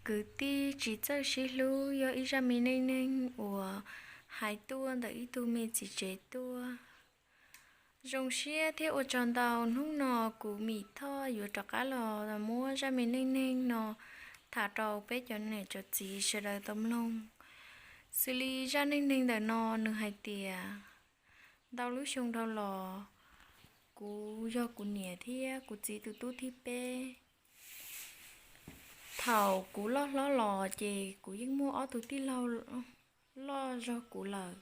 Kwv tij tsis txawj sib hlub yog ib zaj me neej neeg uas hais tuaj ntawm ib tug me txiv tsev tuaj. Zoo siab thiab ua tsaug ntau, hnub no kuv Mim Thoj yuav rov qab los muab zaj me neej neeg no tham rau peb cov niam cov txiv sawv daws tau mloog. Xws li zaj neej neeg ntawm no nws hais tias, ntau lub xyoo dhau los, kuv yog kuv niam thiab kuv txiv tus tub thib peb. Thaum kuv loj hlob los ces kuv yeej muaj ob tug tij laug loj zog kuv lawm,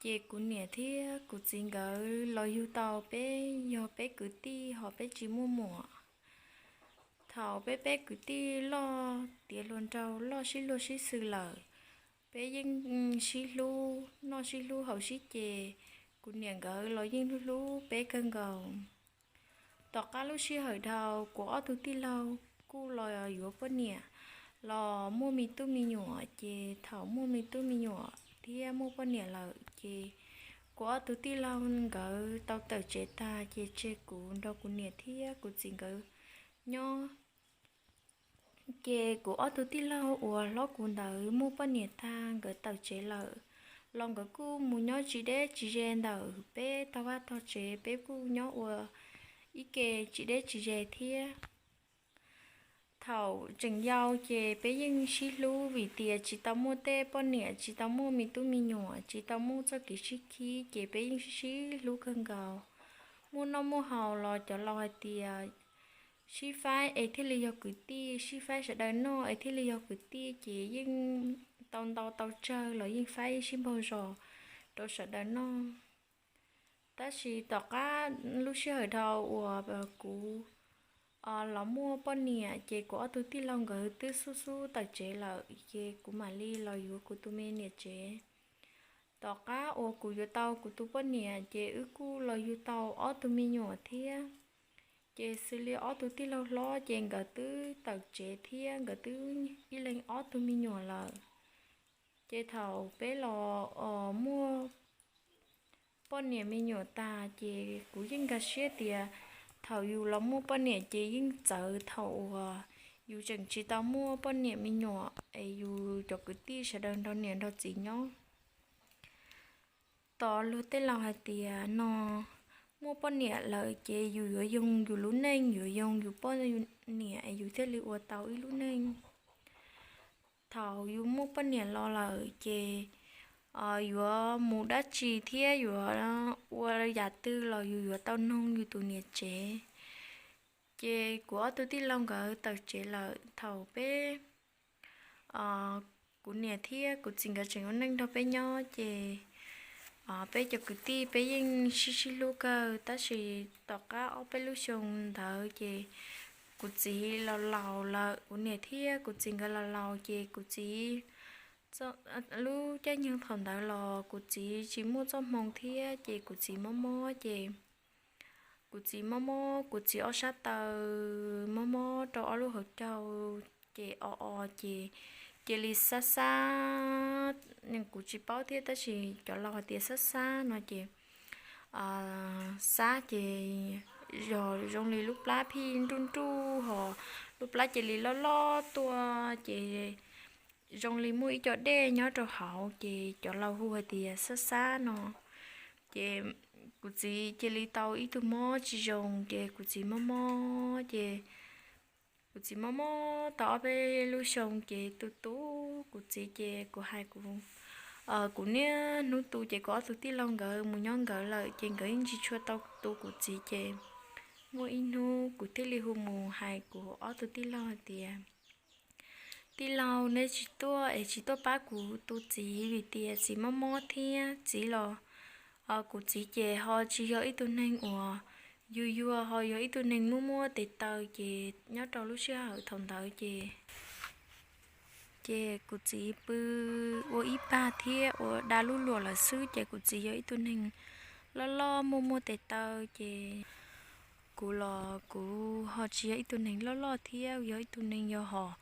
ces kuv niam thiab kuv txiv nkawd los yug tau peb yog peb kwv tij ho peb tsis muaj muam. Thaum peb peb kwv tij loj tiav hluas nraug loj sib luag sib xws lawm, peb yeej sib hlub noj sib hlub haus sib ces, kuv niam nkawd los yeej hlub hlub peb kawg nkaus. Tom qab lub sij hawm dhau, kuv ob tug tij laug kuj los yuav poj niam, los muaj me tub me nyuam, ces thaum muaj me tub me nyuam thiab muaj poj niam lawm ces kuv ob tug tij laug nkawd tau tawm tsev tag ces tseg kuv nrog kuv niam thiab kuv txiv nkawd nyob. Ces kuv ob tug tij laug uas hlob kuv ntawd muaj poj niam tag nkawd tawm tsev lawm, los nkawd kuj mus nyob tsis deb tsis ze ntawm peb tog vaj tog tsev, peb kuj nyob ua ib ke tsis deb tsis ze thiab. Thaum tseem yau ces peb yeej sib hlub vim tias tsis tau muaj tej poj niam, tsis tau muaj me tub me nyuam, tsis tau muaj txoj kev sib khib ces peb yeej sib hlub kawg nkaus. Muaj noj muaj haus los cov laus hais tias sib faib es thiaj li yog kwv tij, sib faib sawv daws noj es thiaj li yog kwv tij, ces yeej tau ntau tau tsawg los yeej faib sib npaug zos rau sawv daws noj. Tab sis tom qab lub sij hawm dhau uas kuv los muaj poj niam ces kuv ob tug tij laug nkawd twb xub xub tawm tsev lawm ces kuv mam li los yuav kuv tus me niam tsev. Tom qab uas kuv yuav tau kuv tus poj niam ces wb kuj los yug tau ob tug me nyuam thiab. Ces xws li ob tug tij laug hlob ces nkawd twb tawm tsev thiab nkawd twb ib leeg ob tug me nyuam lawm. Ces thaum peb los muaj poj niam me nyuam tas ces kuv yeej nkag siab tias thaum yus los muaj poj niam ces yeej txawv thaum uas yus tseem tsis tau muaj poj niam me nyuam es yus cov kwv tij sawv daws nrog niam nrog txiv nyob. Tos luag tej laus hais tias no muaj poj niam lawm ces yus yuav yoog yus lub neej, yuav yoog yus poj niam es yus thiaj li ua tau ib lub neej. Thaum yus muaj poj niam los lawm ces yuav mus dab tsi thiab yuav ua yam twg los yus yuav tau noog yus tus niam tsev. Ces kuv ob tug tij laug nkawd tawm tsev lawm thaum peb kuv niam thiab kuv txiv nkawd tseem ua neej nrog peb nyob ces peb cov kwv tij peb yeej sib sib hlub kawg, tab sis tom qab ob peb lub xyoo ntawd ces kuv txiv los laus lawm, kuv niam thiab kuv txiv nkawd los laus ces kuv txiv lub caij nyoog thaum ntawd los kuv txiv tsis muaj txoj hmoo thiab ces kuv txiv mob mob ces kuv txiv mob mob, kuv txiv ob sab taw mob mob rau ob lub hauv caug ces o o ces cia li xab xab, kuv tsis paub thiab tab sis cov laus hais tias xab xab no ces xab ces yog zoo li lub plab phij nruj nruj ho lub plab cia li loj loj tuaj ces zoo li muaj ib co dej nyob rau hauv ces cov laus hu hais tias xab xab no. Ces kuv txiv cia li tau ib tug mob tsis zoo ces kuv txiv mob mob ces kuv txiv mob mob tau ob peb lub xyoo ces tu tu kuv txiv ces kuv hais kuv, kuv niaj hnub tu ces kuv ob tug tij laug nkawd mus nyob nkawd lawm ces nkawd yeej tsis tshua tau tu kuv txiv ces muaj ib hnub kuv thiaj li hu mus hais kuv ob tug tij laug hais tias, tij laug, neb tsis tuaj es tsis tuaj pab kuv tu txiv vim tias txiv mob mob thiab txiv los, kuv txiv ces ho tsis yog ib tug neeg uas yug yuag, ho yog ib tug neeg muaj muaj tes taw ces nyob rau lub sij hawm thaum ntawd ces ces kuv txiv pw ua ib pag thiab ua da lub luam lawm xwb ces kuv txiv yog ib tug neeg loj loj muaj muaj tes taw ces kuv los kuv ho tsis yog ib tug neeg loj loj thiab yog ib tug neeg yog hom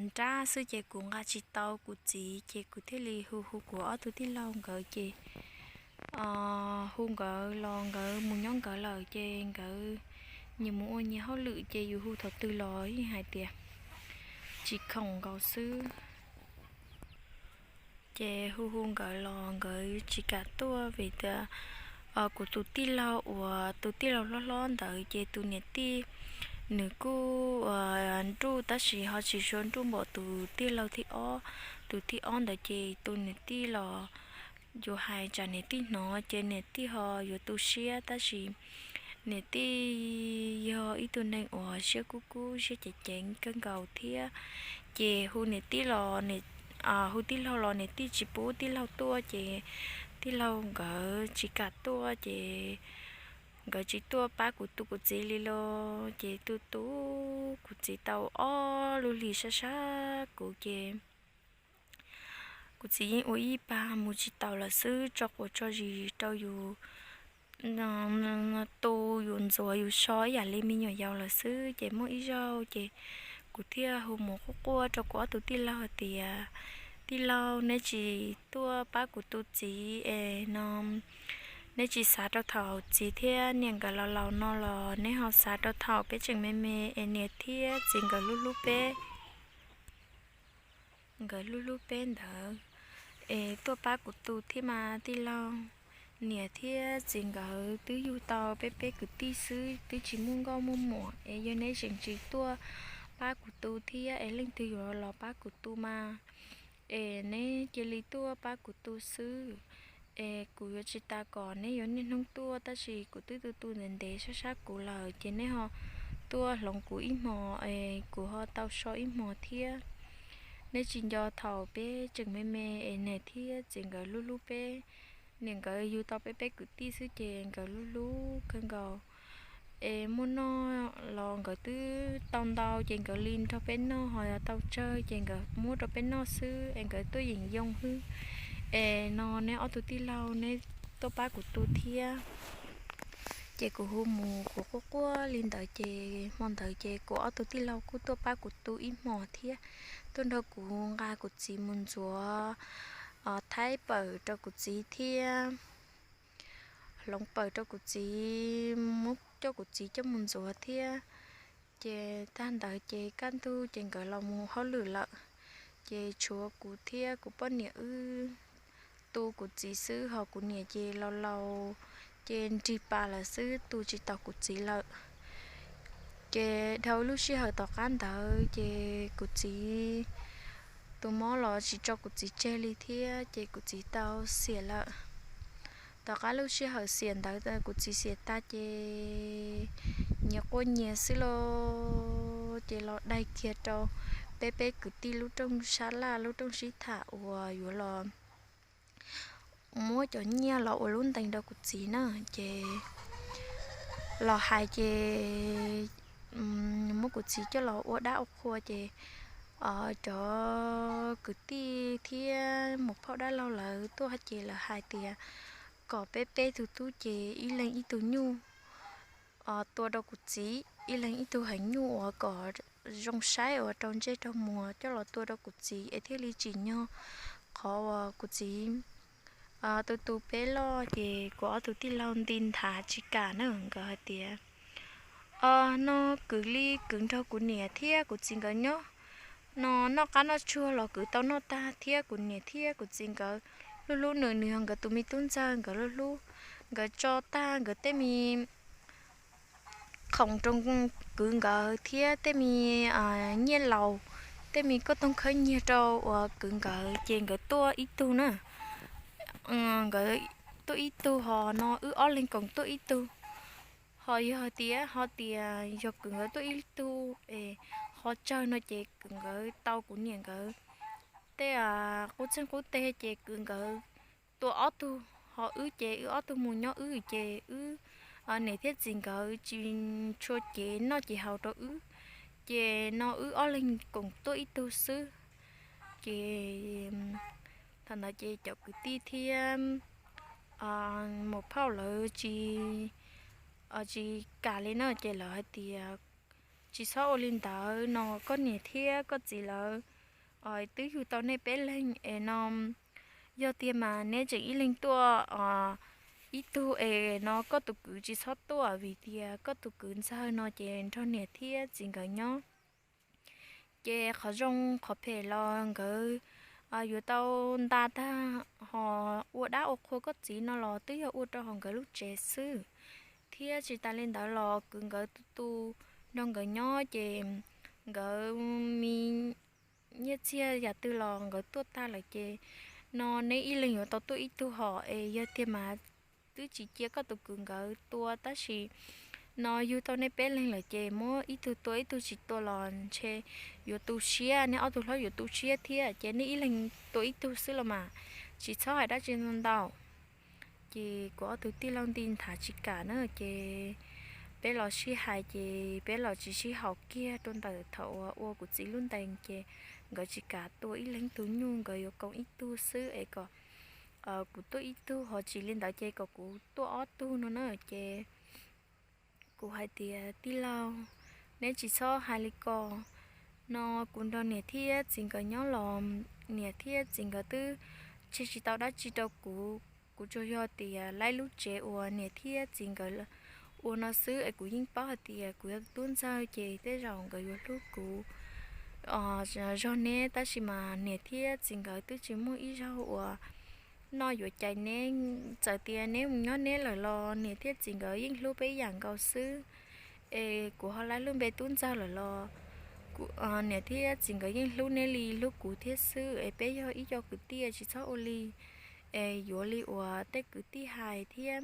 nrab xwb ces kuv nqa tsis tau kuv txiv ces kuv thiaj li hu hu kuv ob tug tij laug nkawd ces hu nkawd los nkawd mus nyob nkawd lawm ces nkawd nyias mus ua nyias hauj lwm ces yus hu thaum twg los yeej hais tias tsis khoom nkaus xwb. Ces hu hu nkawd los nkawd tsis kam tuaj vim tias kuv tus tij laug uas tus tij laug hlob hlob ntawd ces tus niam tij nws kuj nruj tab sis ho tsis tshua nruj npaum tus tij laug thib ob. Tus thib ob ntawd ces tus niam tij los yus hais tsam niam tij hnov ces niam tij ho yuav tu siab tab sis niam tij yog ib tug neeg uas siab kub kub siab ceev ceev kawg nkaus thiab. Ces hu niam tij los, hu tij laug los niam tij tsis pub tij laug tuaj ces tij laug nkawd tsis kam tuaj ces nkawd tsis tuaj pab kuv tus kuv txiv li los ces tu tu kuv txiv tau ob lub hlis sab sab kuv ces kuv txiv yeej ua ib pag mus tsis taus lawm xwb, tso quav tso zis rau yus tu yus ntxuav yus so ib yam li me nyuam yaus lawm xwb. Ces muaj ib zaug ces kuv thiaj hu mus quaj quaj rau kuv ob tug tij laug hais tias, tij laug, neb tsis tuaj pab kuv tus txiv es no neb tsis xav rau thaum txiv thiab niam nkawd laus laus no los neb ho xav rau thaum peb tseem me me es niam thiab txiv nkawd hlub hlub peb nkawd hlub hlub peb ntawd es tuaj pab kuv tus thiab mas tij laug. Niam thiab txiv nkawd twb yug tau peb peb kwv tij xwb twb tsis muaj nkauj muaj muam es yog neb tseem tsis tuaj pab kuv tus thiab es leej twg yuav los pab kuv tus mas es neb cia li tuaj pab kuv tus xwb es kuv yuav tsis tas kom neb yuav niaj hnub tuaj tab sis kuv twb tu tu ntev ntev sab sab kuv lawm ces neb ho tuaj hloov kuv ib hmos es kuv ho tau so ib hmos thiab. Neb tsis nco thaum peb tseem me me es niam thiab txiv nkawd hlub hlub peb. Niam nkawd yug tau peb peb kwv tij xwb ces nkawd hlub hlub kawg nkaus es muaj noj los nkawd twb tau ntau ces nkawd li nrog peb noj ho yog tau tsawg ces nkawd muab rau peb noj xwb es nkawd tuaj yeem yoo xwb. Es no neb ob tug tij laug neb tuaj pab kuv tus thiab. Ces kuv hu mus kuv quaj quaj li ntawd ces hmo ntawd ces kuv ob tug tij laug kuj tuaj pab kuv tus ib hmos thiab, tuaj nrog kuv nqa kuv txiv mus ntxuav thaib pawm rau kuv txiv thiab hloov pawm rau kuv txiv, muab coj kuv txiv coj mus ntxuav thiab. Ces tag ntawd ces kaj ntug ces nkawd los mus hauj lwm lawm, ces tshuav kuv thiab kuv poj niam wb tu kuv txiv xwb ho kuv niam ces laus laus ces nrig pas lawm xwb tu tsis tau kuv txiv lawm. Ces dhau lub sij hawm tom qab ntawd ces kuv txiv tus mob los tsis tso kuv txiv tseg li thiab ces kuv txiv tau xiam lawm. Tom qab lub sij hawm xiam ntawd kuv txiv xiam tag ces nyias quaj nyias xwb los ces los daig kiag rau peb peb kwv tij lub rooj sab laj lub rooj sib tham uas yuav los muab cov nyiaj los ua lub ntees rau kuv txiv na. Ces los hais ces muab kuv txiv coj los ua dab ua qhua ces cov kwv tij thiab mus phauj dab laug lawv tuaj ces lawv hais tias kom peb peb tug tub ces ib leeg ib tug nyuj tua rau kuv txiv, ib leeg ib tug heev nyuj uas kom zoo saib uas rau ntsej rau muag coj los tua rau kuv txiv es thiaj li tsim nyog qhov uas kuv txiv tu tu peb loj. Ces kuv ob tug tij laug nti nthav tsis kam na, nkawd hais tias, o, no kwv li kwv nrog kuv niam thiab kuv txiv nkawd nyob, no noj qab noj tsuag los kwv tau noj tag thiab kuv niam thiab kuv txiv nkawd hlub hlub nws, nws yog nkawd tus me tub ntxawg nkawd hlub hlub. Nkawd tso tag nkawd tej me khoom rau kwv nkawd thiab tej me nyiaj laus, tej me kauj toog khawb nyiag rau uas kwv nkawd ces nkawd tuaj ib tug na. Nkawd tuaj ib tug ho no wb ob leeg koom tuaj ib tug. Ho yog tias ho tias yog kwv nkawd tuaj ib tug es qhov tsawg no ces kwv nkawd tau kuv niam nkawd tej qub txeeg qub teg ces kwv nkawd tua ob tug, ho wb ces wb ob tug mus nyob wb ces wb niam thiab txiv nkawd tsis tshua cev noj cev haus rau wb, ces no wb ob leeg koom tuaj ib tug xwb. Ces thaum ntawd ces cov kwv tij thiab mus phauj lawv tsis, tsis kam li na, ces lawv hais tias tsis txhob ua li ntawd no, koj niam thiab koj txiv lawv twb yug tau nej peb leeg es no, yog tiag mas neb tseem ib leeg tuaj ib tug es no koj tus kwv tsis txhob tuaj vim tias koj tus kwv ntxawg no ces nrog niam thiab txiv nkawd nyob. Ces qhov zoo qhov phem los nkawd yuav tau nta tag, ho ua dab ua qhua koj txiv no los twb yog ua rau hauv nkawd lub tsev xwb, thiab tsis tas li ntawd los kwv nkawd tu tu nrog nkawd nyob ces nkawd me nyiaj txiag yam twg los nkawd tuaj tag lawm ces no neb ib leeg yuav tau tuaj ib tug hom es yog tiag mas twb tsis cia koj tus kwv nkawd tua tab sis no yug tau nej peb leeg lawm ces muab ib tug tua ib tug tsis tua los ntshe yuav tu siab, neb ob tug hlob yuav tu siab thiab ces nej ib leeg tua ib tug xwb los mas, tsis txhob hais dab tsi ntau. Ces kuv ob tug tij laug nti nthav tsis kam na ces peb los sib hais ces peb los tsis sib haum kiag rau ntawm thaum uas ua kuv txiv lub ntees ces nkawd tsis kam tua ib leeg tug nyuj, nkawd yuav koom ib tug xwb es kom kuv tuaj ib tug, ho tsis li ntawd ces kom kuv tuaj ob tug no na ces kuv hais tias tij laug, neb tsis txhob hais li ko, no kuv nrog niam thiab txiv nkawd nyob los niam thiab txiv nkawd twb tseg tsis tau dab tsi rau kuv, kuv tsuas yog tias laib lub tsev uas niam thiab txiv nkawd ua no xwb es kuv yeej paub hais tias kuv yog tub ntxawg ces tej zaum nkawd yuav hlub kuv zog neb tab sis mas niam thiab txiv nkawd twb tsis muaj ib zaug uas noj yuav cais neb, txawm tias neb mus nyob neb lawm los niam thiab txiv nkawd yeej hlub peb ib yam nkaus xwb. Es kuv ho laib lub npe tub ntxawg lawm los niam thiab txiv nkawd yeej hlub neb li hlub kuv thiab xwb es peb yog ib co kwv tij tsis txhob ua li es yuav li uas tej kwv tij hais thiab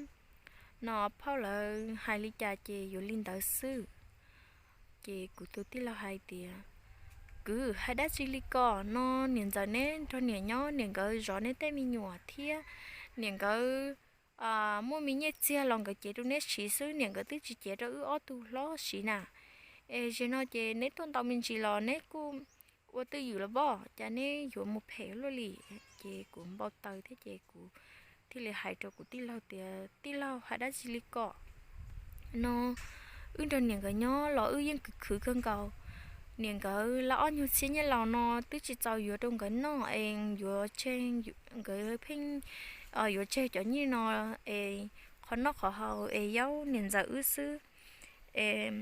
no phauj lawv hais li cas ces yuav li ntawd xwb. Ces kuv tus tij laug hais tias, kwv hais dab tsi li ko, no niam ntxawm neb nrog niam nyob niam nkawd zov neb tej me nyuam thiab niam nkawd muaj me nyiaj txiag los nkawd cev rau neb siv xwb, niam nkawd twb tsis cev rau wb ob tug hlob siv na. Es zaum no ces neb tuaj ntau me ntsis los neb kuj ua twj ywm los pom cas neb yuav mus phem luaj li. Ces kuv npau taws thiab ces kuv thiaj li hais rau kuv tij laug tias tij laug hais dab tsi li ko, no wb nrog niam nkawd nyob los wb yeej khwv khwv kawg nkaus. Niam nkawd lawv ob nyuag txhiab nyiaj laus no twb tsis txaus yuav rau nkawd noj es yuav tseg, nkawd pheej yuav tseg cov nyiaj no es qhov noj qhov haus es yaub niam ntxawm wb xwb es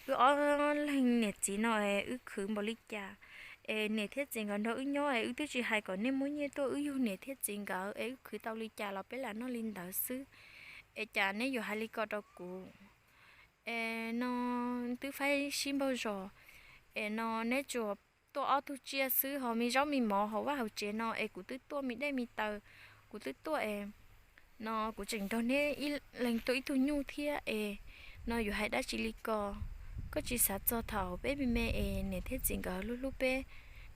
wb ob leeg niam txiv no es wb khwv npaum li cas es niam thiab txiv nkawd nrog wb nyob es wb twb tsis hais kom nej muab nyiaj tuaj wb yug niam thiab txiv nkawd es wb khwv tau li cas los peb lam noj li ntawd xwb. Es cas neb yuav hais li ko rau kuv? Es no twb faib sib npaug zos es no neb tsuas tuaj ob tug tsiaj xwb ho me zaub me mov hauv vaj hauv tsev no es kuv twb tuaj me dej me taws, kuv twb tuaj es no kuv tseem nrog neb ib leeg tua ib tug nyuj thiab es no yuav hais dab tsi li ko? Koj tsis xav txog thaum peb me me es niam thiab txiv nkawd hlub hlub peb,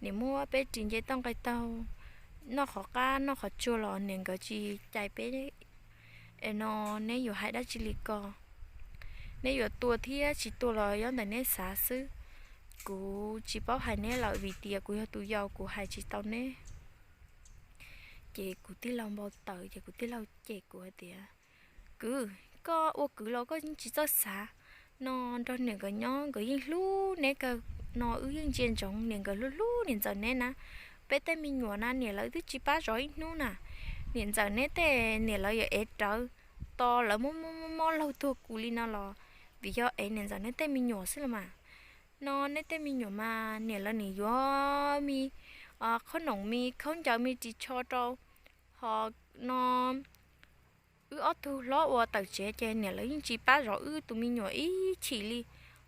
niam muab peb ris nce toj nqaij taug, noj qhov qab noj qhov tsuag los niam nkawd tsis cais peb es no neb yuav hais dab tsi li ko? Neb yuav tua thiab tsis tua los nyob ntawm neb xav xwb. Kuv tsis paub hais neb lawm vim tias kuv yog tus yau kuv hais tsis tau neb. Ces kuv tij laug npau taws ces kuv tij laug cem kuv hais tias, kwv, koj ua kwv los koj yeej tsis txawj xav, no nrog niam nkawd nyob nkawd yeej hlub neb kawg, no wb yeej ntsia ntsoov niam nkawd hlub hlub niam ntxawm neb na. Peb tej me nyuam na niam lawv twb tsis pab zov ib hnub na, niam ntxawm neb tej niam lawv yuav ev rawv, tos lawv muab mob laug tuag kuv li no los vim yog ev niam ntxawm neb tej me nyuam xwb los mas. No neb tej me nyuam mas niam lawv nim yuav me qhob noom me khaub ncaws me ris tsho rau, ho no wb ob tug hlob uas tawm tsev ces niam lawv yeej tsis pab zov wb tus me nyuam ib chim li,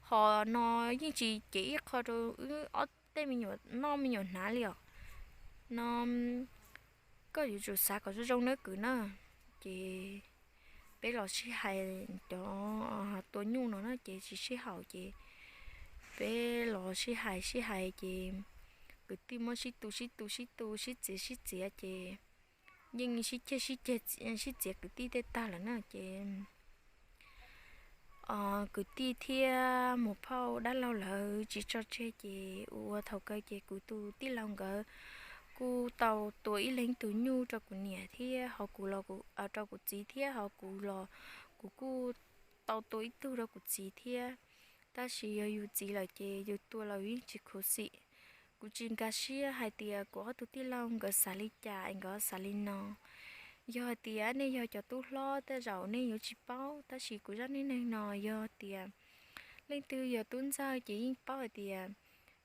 ho no yeej tsis cev ib qho rau wb ob tej me nyuam noj me nyuam hnav li os. No koj yuav tsum xav kom zoo zoo nawb kwv na. Ces peb los sib hais, cov tua nyuj no na ces tsis sib haum ces peb los sib hais sib hais ces kwv tij muab sib tu sib tu sib tu sib txiav sib txiav ces yeej sib ceg sib ceg sib txiav kwv tij tej tag lawm na ces kwv tij thiab mus phauj dab laug lawv tsis tso tseg ces ua ua thaum kawg ces kuv tus tij laug nkawd kuj tau tua ib leeg tug nyuj rau kuv niam thiab ho kuv los rau kuv txiv thiab ho kuv los kuv kuj tau tua ib tug rau kuv txiv thiab. Tab sis yog yus txiv lawm ces yus tua los yeej tsis khuv xim. Kuv tsis nkag siab hais tias kuv ob tug tij laug nkawd xav li cas es nkawd xav li no. Yog hais tias nej yog cov tub hlob tej zaum nej yuav tsis paub, tab sis kuv zaj neej neeg no yog tias leej twg yog tub ntxawg ces yeej paub hais tias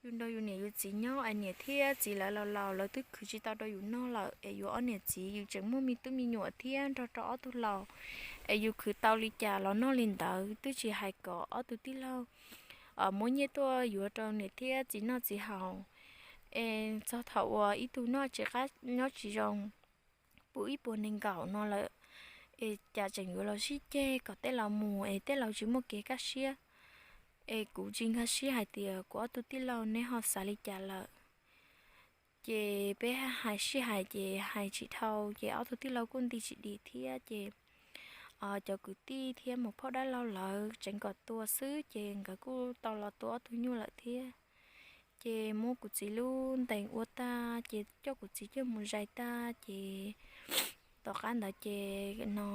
yus nrog yus niam yus txiv nyob es niam thiab txiv lawv laus laus, lawv twb khwv tsis tau rau yus noj lawm es yus ob niam txiv yus tseem muaj me tub me nyuam thiab nrog rau ob tug laus, es yus khwv tau li cas los noj li ntawd, twb tsis hais kom ob tug tij laug muab nyiaj tuaj yuav rau niam thiab txiv noj txiv haus. Es txog thaum uas ib tug noj tsis qab nyob tsis zoo, puv ib puas nees nkaum no lawm, es cas tseem yuav los sib ceg kom tej laus mus es tej laus tsis muaj kev kaj siab. Es kuv tsis nkag siab hais tias kuv ob tug tij laug neb ho xav li cas lawm. Ces peb hais sij hais ces hais tsis dhau, ces ob tug tij laug kuj nti tsis dim thiab, ces cov kwv tij thiab muam phauj dab laug lawv tseev kom tua xwb, ces nkawd kuj tau los tua ob tug nyuj lawm thiab. Ces muab kuv txiv lub ntees ua tag, ces coj kuv txiv coj mus zais tag, ces tom qab ntawd ces no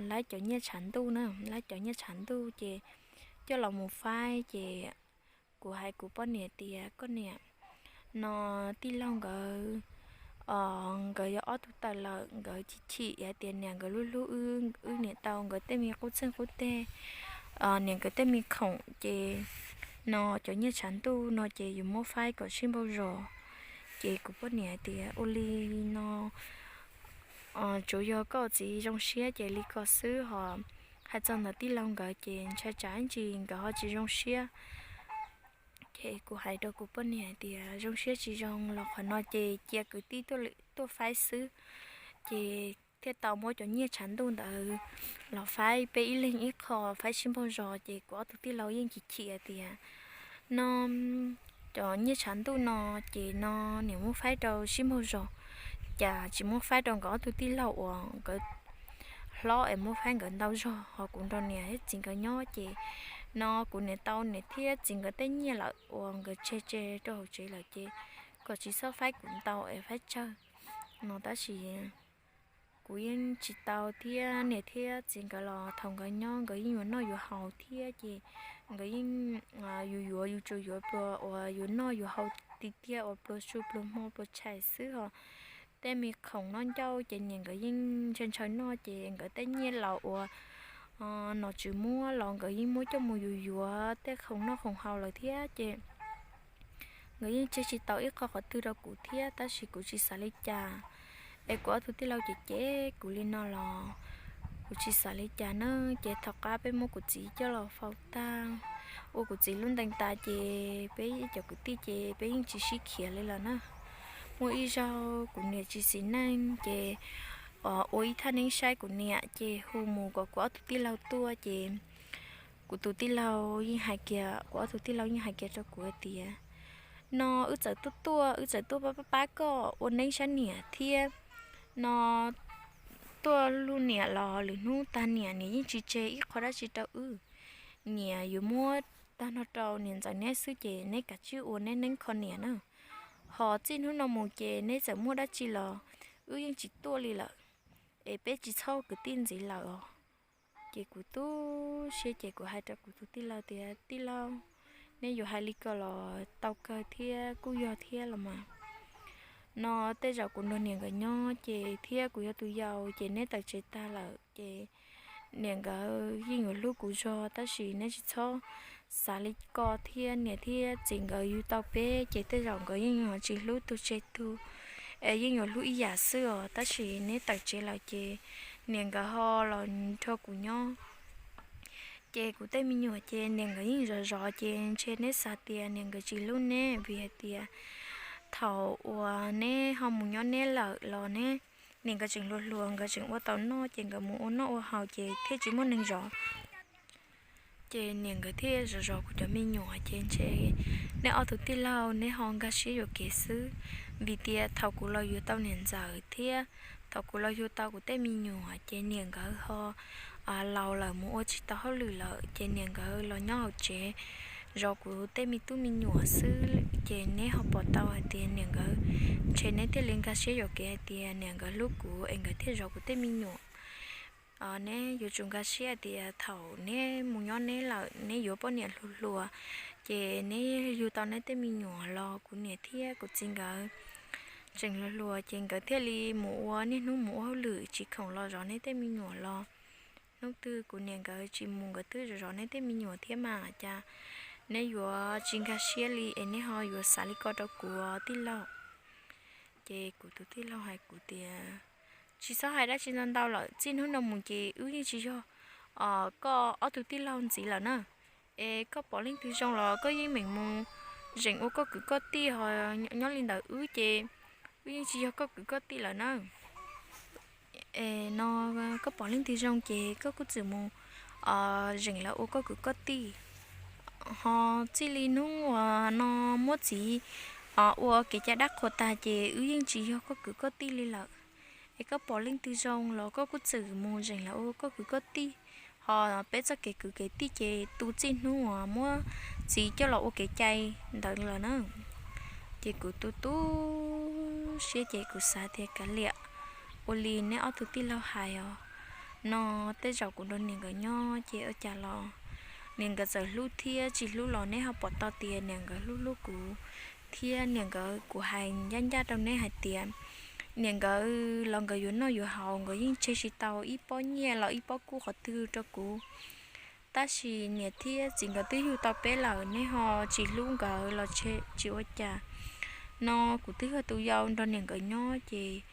lawv cov nyiaj tshav ntuj na, lawv cov nyiaj tshav ntuj ces coj los mus faib, ces kuv hais kuv poj niam tias, koj niam, no tij laug nkawd, nkawd yog ob tug tawm lawm, nkawd chim chim hais tias niam nkawd hlub hlub wb niam tau nkawd tej me qub txeeg qub teg, niam nkawd tej me khoom, ces no cov nyiaj tshav ntuj no ces yuav muab faib kom sib npaug zos. Ces kuv poj niam hais tias, ua li no tsuav yog koj txiv zoo siab ces li ko xwb, ho hais txog ntawm tij laug nkawd ces ntshai tsam ib ntsis nkawd ho tsis zoo siab. Ces kuv hais rau kuv poj niam hais tias zoo siab tsis zoo los qhov no ces cia kwv tij tuaj faib xwb, ces thiaj tau muab cov nyiaj tshav ntuj ntawd los faib, peb ib leeg ib qho faib sib npaug zos. Ces kuv ob tug tij laug yeej chim chim hais tias, no cov nyiaj tshav ntuj no ces no niam muab faib rau sib npaug zos, cas tsis muab faib rau nkawd ob tug tij laug uas nkawd hlob es muab faib nkawd ntau zog, ho kuv nrog niam thiab txiv nkawd nyob ces no kuv niam tau niam thiab txiv nkawd tej nyiaj lawm uas nkawd tseg tseg rau hauv tsev lawm ces kom tsis txhob faib kuv ntau es faib tsawg no. Tab sis kuv yeej tsis tau thiab, niam thiab txiv nkawd los thaum nkawd nyob nkawd yeej yuav noj yuav haus thiab, ces nkawd yeej yuav yuav yus tsuas yuav pluas uas yuav noj yuav haus tiag tiag uas pluas su pluas hmo pluas tshais xwb, ho tej me khoom noj ncauj ces niam nkawd yeej ntshaw ntshaw noj, ces nkawd tej nyiaj laus uas nom tswv muab los nkawd yeej muab coj mus yuav yuav tej khoom noj khoom haus lawm thiab. Ces nkawd yeej tseg tsis tau ib qho qhov twg rau kuv thiab, tab sis kuv tsis xav li cas. Es kuv ob tug tij laug ces cem kuv li no los kuv tsis xav li cas na. Ces thaum qab peb muab kuv txiv coj los faus tag, ua kuv txiv lub ntees tas ces peb cov kwv tij ces peb yeej tsis sib khiav li lawm na. Muaj ib zaug kuv niam tsis xis neej ces ua ib thaj neeb saib kuv niam ces hu mus kom kuv ob tug tij laug tuaj ces kuv tus tij laug yeej hais kiag, kuv ob tug tij laug yeej hais kiag rau kuv hais tias, no wb txawm tuaj tuaj, wb txawm tuaj pab pab koj ua neeb saib niam thiab, no tuaj luj niam los lwm hnub tag niam niam yeej tsis tseg ib qho dab tsi rau wb. Niam yuav muab tag nrho rau niam ntxawm neb xwb ces neb kav tsij ua neb neeb kho niam na. Ho txij hnub no mus ces neb txawm muaj dab tsi los wb yeej tsis tuaj li lawm, es peb tsis txhob kwv tij ntxiv lawm os. Ces kuv tu siab ces kuv hais rau kuv tus tij laug tias, tij laug, neb yuav hais li ko los tau kawg thiab kuj yog thiab los mas. No tej zaum kuv nrog niam nkawd nyob ces thiab kuv yog tus yau ces neb tawm tsev tag lawm ces niam nkawd yeej yuav hlub kuv zog, tab sis neb tsis txhob xav li ko thiab, niam thiab txiv nkawd yug tau peb ces tej zaum nkawd yeej yuav tsis hlub tug tseg tug, es yeej yuav hlub ib yam xwb os, tab sis neb tawm tsev lawm ces niam nkawd ho los nrog kuv nyob. Ces kuv tej me nyuam ces niam nkawd yeej zov zov ces ntshe neb xav tias niam nkawd tsis hlub neb vim hais tias thaum uas neb ho mus nyob neb lawm los neb, niam nkawd tseem hluas hluas nkawd tseem ua tau noj ces nkawd mus ua noj ua haus ces thiaj tsis muaj neeg zov. Ces niam nkawd thiaj zov zov kuv cov me nyuam ces ntshe neb ob tug tij laug neb ho nkag siab yuam kev xwb, vim tias thaum kuv los yuav tau niam ntxawm thiab thaum kuv los yug tau kuv tej me nyuam ces niam nkawd ho laus lawm mus ua tsis tau hauj lwm lawm ces niam nkawd los nyob hauv tsev zov kuv tej me tub me nyuam xwb. Ces neb ho pom tau hais tias niam nkawd, ntshe neb thiaj li nkag siab yuam kev hais tias niam nkawd hlub kuv es nkawd thiaj zov kuv tej me nyuam. Neb yuav tsum nkag siab hais tias thaum neb mus nyob neb lawm neb yuav poj niam hluas hluas, ces neb yug tau neb tej me nyuam los kuv niam thiab kuv txiv nkawd tseem hluas hluas ces nkawd thiaj li mus ua niaj hnub mus ua hauj lwm tsis khoom los zov neb tej me nyuam los. Hnub twg kuv niam nkawd tsis mus nkawd twb zov zov neb tej me nyuam thiab mas cas neb yuav tsis nkag siab li es neb ho yuav xav li ko rau kuv tij laug. Ces kuv tus tij laug hais kuv tias, tsis txhob hais dab tsi ntau ntau lawm, txij hnub no mus ces wb yeej tsis yog koj ob tug tij laug ntxiv lawm na. Es koj pom leej twg zoo los koj yeej meem mus zeem ua koj kwv koj tij ho nyob li ntawd wb ces wb yeej tsis yog koj kwv koj tij lawm na. Es no koj pom leej twg zoo ces koj kuj txwm mus zeem lawv ua koj kwv koj tij. Ho txij li hnub uas no muab txiv ua kev cai dab qhuas tag ces wb yeej tsis yog koj kwv koj tij li lawm. Es koj pom leej twg zoo los koj kuj txwm mus zeem lawv ua koj kwv koj tij. Ho peb txoj kev kwv kev tij ces tu txij hnub uas muab txiv coj los ua kev cai ntawd lawm na. Ces kuv tu tu siab ces kuv xav tias kav liam, ua li neb ob tug tij laug hais os. No tej zaum kuv nrog niam nkawd nyob ces ua cas los niam nkawd txawm hlub thiab tsis hlub los neb ho pom tau tias niam nkawd hlub hlub kuv. Thiab niam nkawd, kuv hais ncaj ncaj rau neb hais tias niam nkawd los nkawd yuav noj yuav haus nkawd yeej tseg tsis tau ib pob nyiaj los ib pob kub qhov twg rau kuv. Tab sis niam thiab txiv nkawd twb yug tau peb lawm, neb ho tsis hlub nkawd los tsis ua cas. No kuv twb yog tus yau nrog niam nkawd nyob ces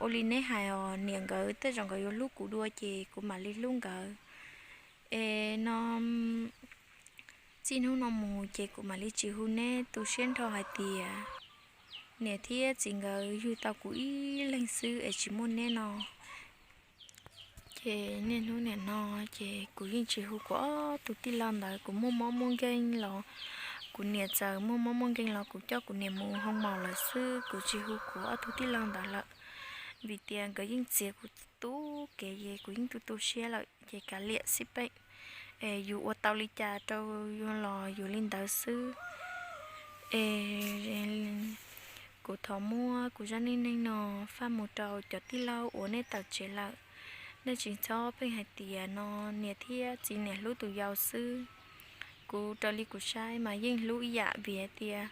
ua li neb hais os, niam nkawd tej zaum nkawd yuav hlub kuv dua ces kuv mam li hlub nkawd. Es no txij hnub no mus ces kuv mam li tsis hu neb tu siab nrho hais tias niam thiab txiv nkawd yug tau kuv ib leeg xwb es tsis muaj neb no. Ces niaj hnub nim no ces kuv yeej tsis hu kuv ob tug tij laug ntawd, kuv muaj mob muaj nkeeg los kuv niam txawm muaj mob muaj nkeeg los kuv coj kuv niam mus hoo maum lawm xwb, kuv tsis hu kuv ob tug tij laug ntawd lawm. Vim tias nkawd yeej txiav kuv tu kev es kuv yeej tu tu siab lawm ces kav liam xij peem. Es yus ua tau li cas rau yus los yus li ntawd xwb. Es kuv thov muab kuv zaj neej neeg no faj mus rau cov tij laug uas nej tawm tsev lawm, nej tsis txhob pheej hais tias no niam thiab txiv niam hlub tus yau xwb. Kuv raws li kuv saib mas yeej hlub ib yam vim hais tias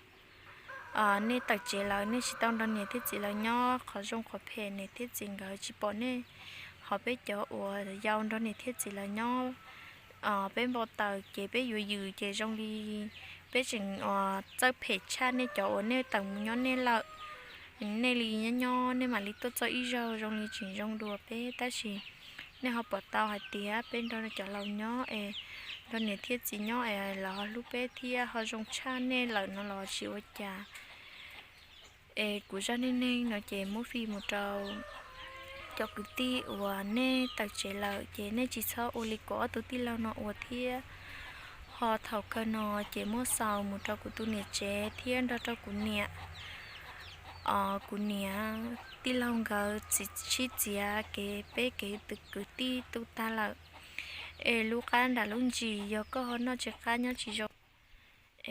nej tawm tsev lawm nej tsis tau nrog niam thiab txiv lawv nyob, qhov zoo qhov phem niam thiab txiv nkawd tsis pom nej. Ho peb cov uas yau nrog niam thiab txiv lawv nyob, peb npau taws ces peb yuav yws ces zoo li peb tseem txawj phem tshaj nej cov uas nej tawm mus nyob nej lawm. Nej li nyob nyob nej mam li tuaj txog ib zaug zoo li tseem zoo dua peb, tab sis nej ho pom tau hais tias peb nrog cov laus nyob es nrog niam thiab txiv nyob es lawv ho hlub peb thiab ho zoo tshaj nej lawm no los tsis ua cas. Es kuv zaj neej neeg no ces muab fij mus rau cov kwv tij uas nej tawm tsev lawm ces nej tsis txhob ua li kuv ob tug tij laug no ua thiab. Ho thaum kawg no ces muab xaus mus rau kuv tus niam tsev thiab nrog rau kuv niam, kuv niam tij laug nkawd sib txiav kev peb kev kwv tij tu tag lawm. Es lub qab nram lub ntsis yog koj ho noj tsis qab nyob tsis zoo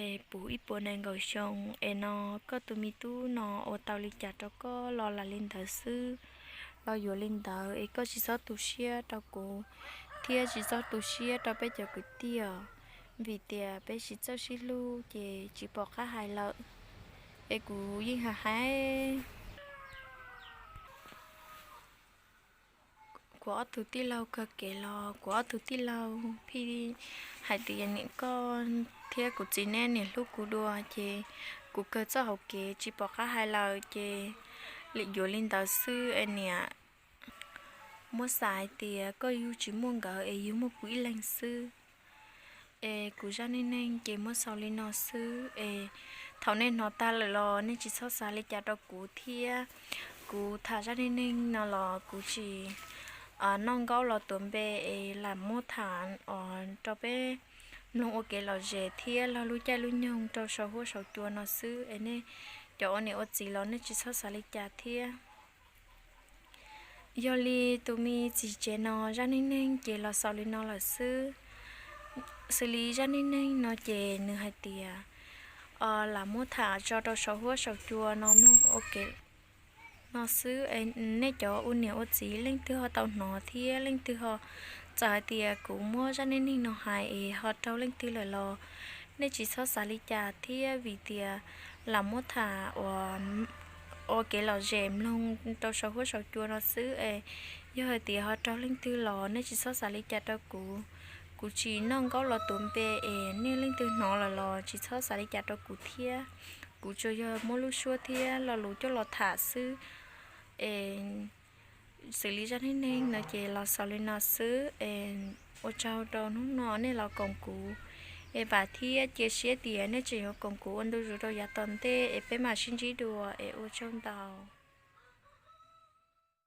es puv ib puas nees nkaum xyoo es no koj tus me tub no ua tau li cas rau koj los lam li ntawd xwb, los yuav li ntawd es koj tsis txhob tu siab rau kuv thiab tsis txhob tu siab rau peb cov kwv tij os, vim tias peb tsis txawj sib hlub ces tsis pom qab hais lawm. Es kuv yeej hais hais kuv ob tug tij laug kawg kev los kuv ob tug tij laug pheej hais tias niam koj thiab kuv txiv nej niam hlub kuv dua ces kuv kawg txoj hauv kev tsis pom qab hais lawm ces lam yuav li ntawd xwb es niam. Muab xav hais tias koj yug tsis muaj nkawd es yug muaj kuv ib leeg xwb. Es kuv zaj neej neeg ces muab xaus li no xwb es thaum nej hnov tag lawm los nej tsis txhob xav li cas rau kuv thiab. Kuv tham zaj neej neeg no los kuv tsis noj nkaub los tuav npe es lam muab tham rau peb mloog ua kev lom zem thiab laug lub caij lub nyoog rau saum huab saum cua no xwb es nej cov ua niam ua txiv los nej tsis txhob xav li cas thiab. Yog li tus me txiv tsev no zaj neej neeg ces los xaus li no lawm xwb. Xws li zaj neej neeg no ces nws hais tias lam muab tham tso rau saum huab saum cua no mloog ua ke no xwb. Nej cov ua niam ua txiv leej twg ho tau hnov thiab leej twg ho txawm hais tias kuv muab zaj neej neeg no hais es ho raug leej twg lawm los nej tsis txhob xav li cas thiab vim tias lam muab tham ua ua kev lom zem mloog rau saum huab saum cua no xwb es yog hais tias ho raug leej twg los nej tsis txhob xav li cas rau kuv. Kuv tsis noj nkaub los tuav npe es nej leej twg hnov lawm los tsis txhob xav li cas rau kuv thiab. Kuv tsuas yog muab lub suab thiab lo lus coj los tham xwb. Es xws li zaj neej neeg no ces los xaus li no xwb es ua tsaug rau hnub no nej los koom kuv. Es vam thiab cia siab tias nej tseem yuav koom kuv ua ntu zus rau yav tom ntej es peb mam sib ntsib dua es ua tsaug ntau.